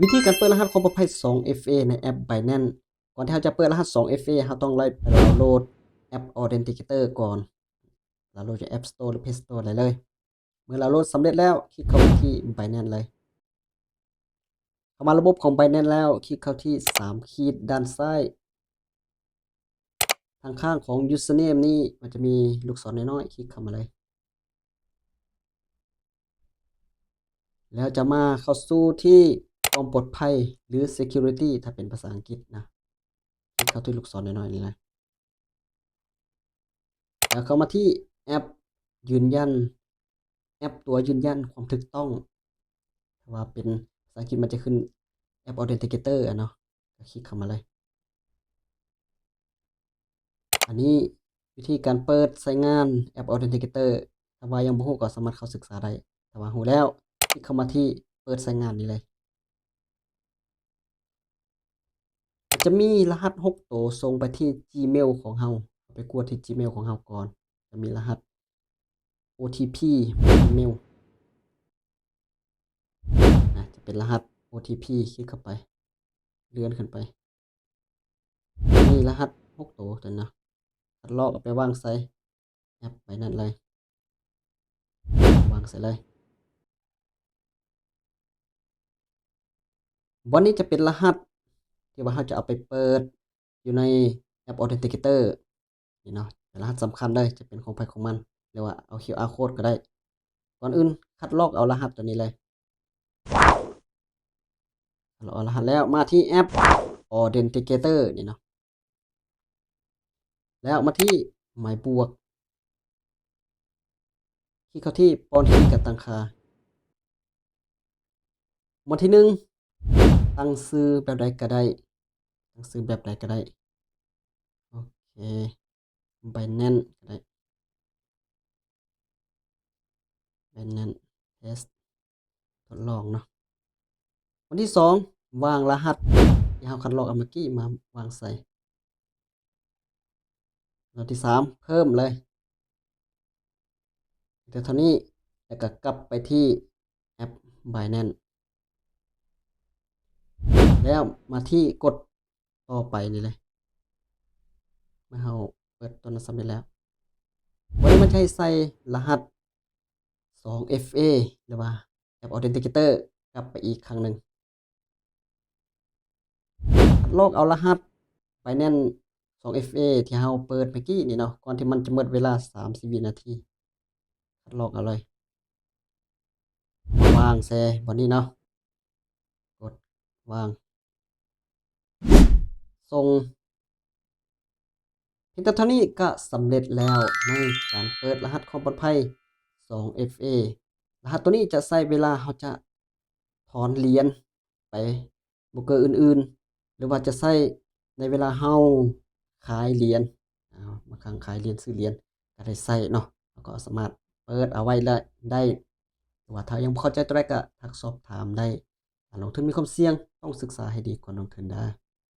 ວິທີການເປີດລະຫັດຄວາມປອດໄພສອງເອັຟເອ ໃນແອັບ Binance. ກ່ອນທີ່ເຮົາຈະເປີດລະຫັດສອງເອັຟເອ ເຮົາຕ້ອງໄດ້ໄປດາວໂຫຼດແອັບ Authenticator ກ່ອນ. ດາວໂຫຼດຈາກ App Store ຫຼື Play Store ໄດ້ເລີຍ. ເມື່ອດາວໂຫຼດສຳເລັດແລ້ວ ຄລິກເຂົ້າມາທີ່ Binance ເລີຍ. ເຂົ້າມາລະບົບຂອງ Binance ແລ້ວ ຄລິກເຂົ້າທີ່ສາມຂີດດ້ານຊ້າຍ. ທາງຂ້າງຂອງ Username ນີ້ ມັນຈະມີລູກສອນນ້ອຍໆ ຄລິກເຂົ້າມາເລີຍ. ແລ້ວຈະມາເຂົ້າສູ່ທີ່ຄວາມປອດໄພ ຫຼື Security ຖ້າເປັນພາສາອັງກິດນະ. ຄລິກເຂົ້າທີ່ລູກສອນນ້ອຍໆນີ້ນະ. ແລ້ວເຂົ້າມາທີ່ແອັບຢືນຢັນ, ແອັບຕົວຢືນຢັນຄວາມຖືກຕ້ອງ. ຖ້າວ່າເປັນພາສາອັງກິດມັນຈະຂຶ້ນ App Authenticator ອະເນາະ, ກໍຄລິກເຂົ້າມາເລີຍ. ອັນນີ້ວິທີການເປີດໃຊ້ງານແອັບ Authenticator. ຖ້າວ່າຍັງບໍ່ຮູ້ກໍສາມາດເຂົ້າສຶກສາໄດ້. ຖ້າວ່າຮູ້ແລ້ວ ຄລິກເຂົ້າມາທີ່ເປີດໃຊ້ງານນີ້ເລີຍ. ຈະມີລະຫັດຫົກໂຕສົ່ງໄປທີ່ Gmail ຂອງເຮົາ. ເຮົາໄປກວດທີ່ Gmail ຂອງເຮົາກ່ອນ. ຈະມີລະຫັດ ໂອທີພີ Gmail ນະ, ຈະເປັນລະຫັດ ໂອທີພີ. ຄລິກເຂົ້າໄປ, ເລື່ອນຂຶ້ນໄປ. ມີລະຫັດຫົກໂຕຕົວນີ້ນະ. ຄັດລອກເອົາໄປວາງໃສ່ແອັບ Binance ເລີຍ. ວາງໃສ່ເລີຍ. ບ່ອນນີ້ຈະເປັນລະຫັດທີ່ວ່າເຮົາຈະເອົາໄປເປີດຢູ່ໃນແອັບ Authenticator ນີ້ເນາະ. ເປັນລະຫັດສຳຄັນເລີຍ, ຈະເປັນຂອງໃຜຂອງມັນ ຫຼືວ່າເອົາ QR code ກໍໄດ້. ກ່ອນອື່ນຄັດລອກເອົາລະຫັດຕົວນີ້ເລີຍ. ເອົາລະຫັດແລ້ວ ມາທີ່ແອັບ Authenticator ນີ້ເນາະ. ແລ້ວມາທີ່ໝາຍບວກ, ຄລິກເຂົ້າທີ່ປ້ອນຄີການຕັ້ງຄ່າ. ໝວດທີໜຶ່ງ ຕັ້ງຊື່ແບບໃດກໍໄດ້, ຕັ້ງຊື່ແບບໃດກໍໄດ້. ໂອເຄ, Binance ກໍໄດ້, Binance Test ທົດລອງເນາະ. ອັນທີສອງ ວາງລະຫັດທີ່ເຮົາຄັດລອກເອົາເມື່ອກີ້ມາວາງໃສ່. ອັນທີສາມ ເພີ່ມເລີຍ. ແຕ່ເທົ່ານີ້ ແລ້ວກໍກັບໄປທີ່ແອັບ Binance ແລ້ວມາທີ່ກົດຕໍ່ໄປນີ້ເລີຍ. ເມື່ອເຮົາເປີດຕົວນັ້ນສຳເລັດແລ້ວ ວັນນີ້ມັນຈະໃຫ້ໃສ່ລະຫັດສອງເອັຟເອ ຫຼືວ່າແອັບ Authenticator ກັບໄປອີກຄັ້ງໜຶ່ງ. ຄັດລອກເອົາລະຫັດ Binance ສອງເອັຟເອ ທີ່ເຮົາເປີດເມື່ອກີ້ນີ້ເນາະ, ກ່ອນທີ່ມັນຈະໝົດເວລາສາມສິບວິນາທີ. ຄັດລອກເອົາເລີຍ, ວາງໃສ່ບ່ອນນີ້ເນາະ, ກົດວາງ. ສົ່ງ. ພຽງແຕ່ເທົ່ານີ້ກໍສຳເລັດແລ້ວໃນການເປີດລະຫັດຄວາມປອດໄພສອງເອັຟເອ. ລະຫັດຕົວນີ້ຈະໃຊ້ເວລາເຮົາຈະຖອນຫຼຽນໄປໂບຣກເກີອື່ນໆ ຫຼືວ່າຈະໃຊ້ໃນເວລາເຮົາຂາຍຫຼຽນ, ບາງຄັ້ງຂາຍຫຼຽນ ຊື້ຫຼຽນກໍໄດ້ໃຊ້ເນາະ. ເຮົາກໍສາມາດເປີດເອົາໄວ້ໄດ້. ຫຼືວ່າຖ້າຍັງບໍ່ເຂົ້າໃຈຕົວໃດກໍທັກສອບຖາມໄດ້. ການລົງທຶນມີຄວາມສ່ຽງ, ຕ້ອງສຶກສາໃຫ້ດີກ່ອນລົງທຶນເດີ້.